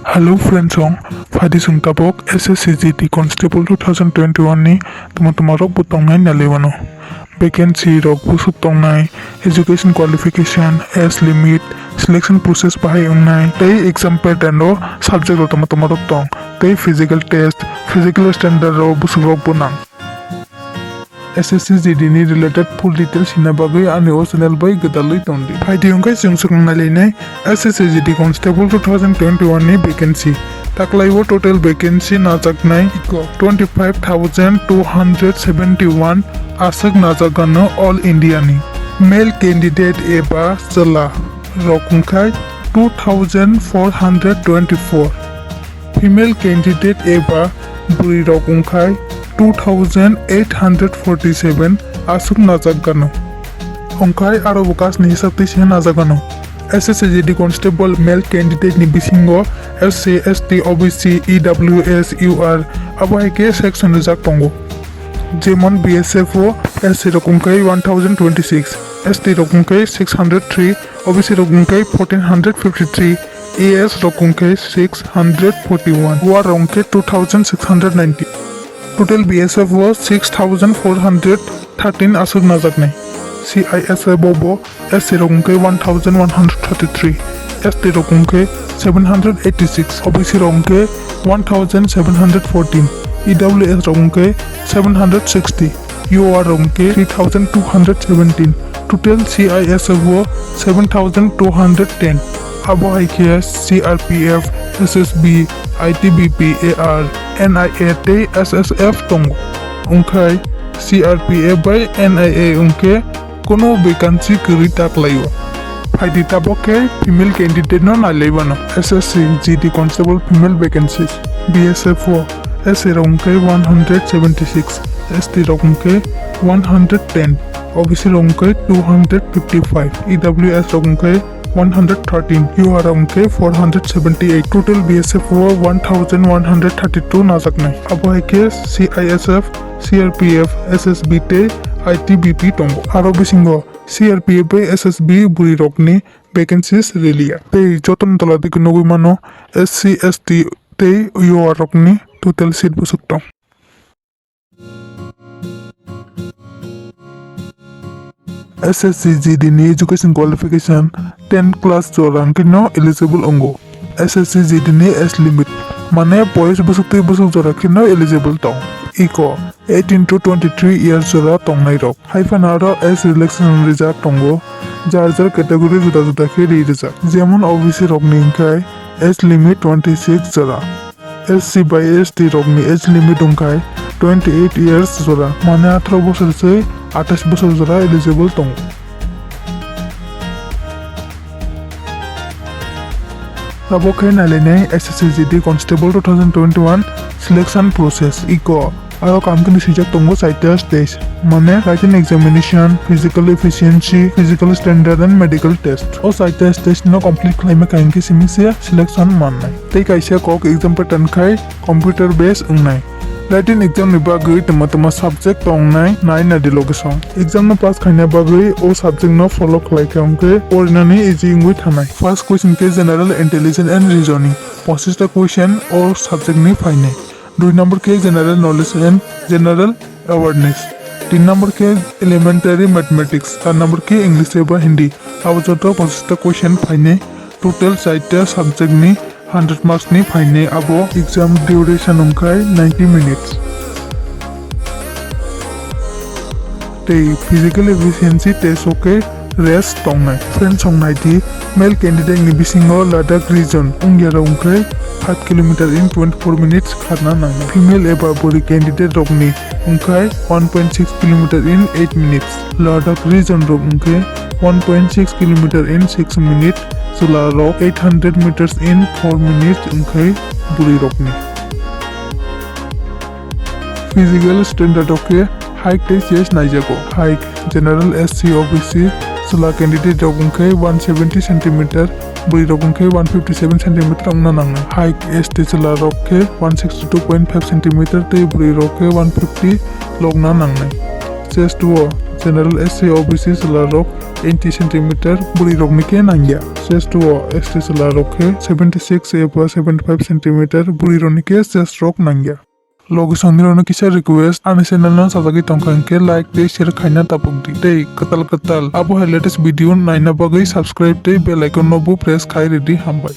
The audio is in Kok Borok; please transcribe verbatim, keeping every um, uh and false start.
Hello friends song, phaidi chwng tabok S S C G D Constable two thousand twenty-one ni tamo tamo rok bo tongnai nalaiwano. Vacancy rok busuk tongnai, education qualification, age limit, selection process bahai wngnai, tei exam pattern o subject rok tamo tamo rok tong, tei physical test, physical standard rok busuk rok bo nang. S S C G D ni related full details hina bagwi ani o channel bai gwdalwi tongdi. Phaidi hwnkhe chwng swkang nailainai S S C G D Constable two thousand twenty-one ni vacancy. Taklai o total vacancy najaknai iko twenty-five thousand two hundred seventy-one aswk najakgano all India ni. Male candidate eba chwla rok wngkhai two thousand four hundred twenty-four. Female candidate eba bwrwi rok wngkhai two thousand eight hundred forty-seven aswk najakgano. Wngkhai aro bo caste ni hisab twi se najakgano. S S C G D constable male candidate ni bisingo S C, S T, O B C, E W S, U R abo hai khe section rijak tongo. Jemon B S F o S C rok wngkhai one thousand twenty-six, S T rok wngkhai six hundred three, O B C rok wngkhai fourteen hundred fifty-three, A S rok wngkhai six hundred forty-one, U R rok wngkhai two thousand six hundred ninety. Total B S F o six thousand four hundred thirteen aswk najaknai. C I S F o bo S C rok wngkhai one thousand one hundred thirty-three, S T rok wngkhai seven hundred eighty-six, O B C rok wngkhai one thousand seven hundred fourteen, E W S rok wngkhai seven hundred sixty, U R rok wngkhai three thousand two hundred seventeen. Total C I S F o seven thousand two hundred ten. Abo hai khe C R P F, S S B, I T B P, A R, N I A tei S S F tongo. Wngkhai C R P F bai N I A wngkhe kono vacancy kwrwi taklaio. Phaidi tabok khe female candidate no nailaibano. S S C G D constable female vacancies. B S F o S C rok wngkhe one hundred seventy-six, S T rok wngkhe one hundred ten, O B C rok wngkhe two hundred fifty-five, E W S rok wngkhe one hundred thirteen, U R rok wngkhe four hundred seventy-eight. Total B S F o one thousand one hundred thirty-two najaknai. Abo hai khe C I S F, C R P F, S S B tei I T B P tongo. Aro bisingo C R P F bai S S B bwrwi rokni vacancies rwliya. Tei jotoni tola digi nugwi mano S C, S T tei U R rokni total seat bwswk tong. S S C G D ni education qualification ten class jora hwnkhe no eligible wngo. S S C G D ni age limit mane boyos bwswk tei bwswk jora khe no eligible tong. Iko eighteen to twenty-three years jora tongnai rok. Hai phano aro age relaxation rijak tongo, jar jar category juda juda khe ri rijak. Jemon O B C rokni hwnkhe age limit twenty-six jora. S C bai S T rokni age limit wngkhai twenty-eight years jora, mane atharo bosor se atais bosor jora eligible tongo. Tabok khe nailainai S S C G D Constable two thousand twenty-one selection process. Iko aro kam khe swijak tongo chaita stage, mane written examination, physical efficiency, physical standard and medical test. O chaita stage no complete khlaima khe hwnkhe simi se selection mannai. Tei kaisa kok exam pattern khai computer based wngnai. Written exam ni bagwi tma tma subject tongnai nai nadi location. Exam no pass khaina bagwi o subject no follow khlai khe hwnkhe porinani easy wngwi thanai. First question khe general intelligence and reasoning. Pochista question o subject ni phainai. Dui number khe general knowledge and general awareness. Tin number khe elementary mathematics. Char number khe English eba Hindi. Abo joto pochista question phainai. Total chaita subject ni hundred marks ni phainai, abo exam duration wngkhai ninety minutes. Tei physical efficiency test o khe race tongnai. Friends, song nai di, male candidate ni bisingo Ladakh region wngya rok wngkhai five kilometer in twenty-four minutes kharna nangnai. Female eba bwrwi candidate rokni wngkhai one point six kilometer in eight minutes. Ladakh region rok wngkhe one point six kilometer in six minutes, chwla rok eight hundred meters in four minutes wngkhe bwrwi rokni. Physical standard o khe height tei chest naijago. Height, general, S C, O B C, chwla candidate rok wngkhe one seventy centimeter, bwrwi rok wngkhe one fifty seven centimeter wngna nangnai. Height, S T chwla rok khe one sixty two point five centimeter tei bwrwi rok khe one fifty logna nangnai. Chest o General S C O B C chwla rok eighty centimeter bwrwi rokni khe nangya. Chest o S T chwla rok khe seventy six eba seventy five centimeter bwrwi rokni khe chest rok nangya. Logisong nirokno kisa request, ani channel no sajagwi tongkha hinkhe like tei share khaina tapukdi. Tei kwtal kwtal abo hai latest video naina bagwi subscribe tei bell icon no bo press khai ridi, hambai.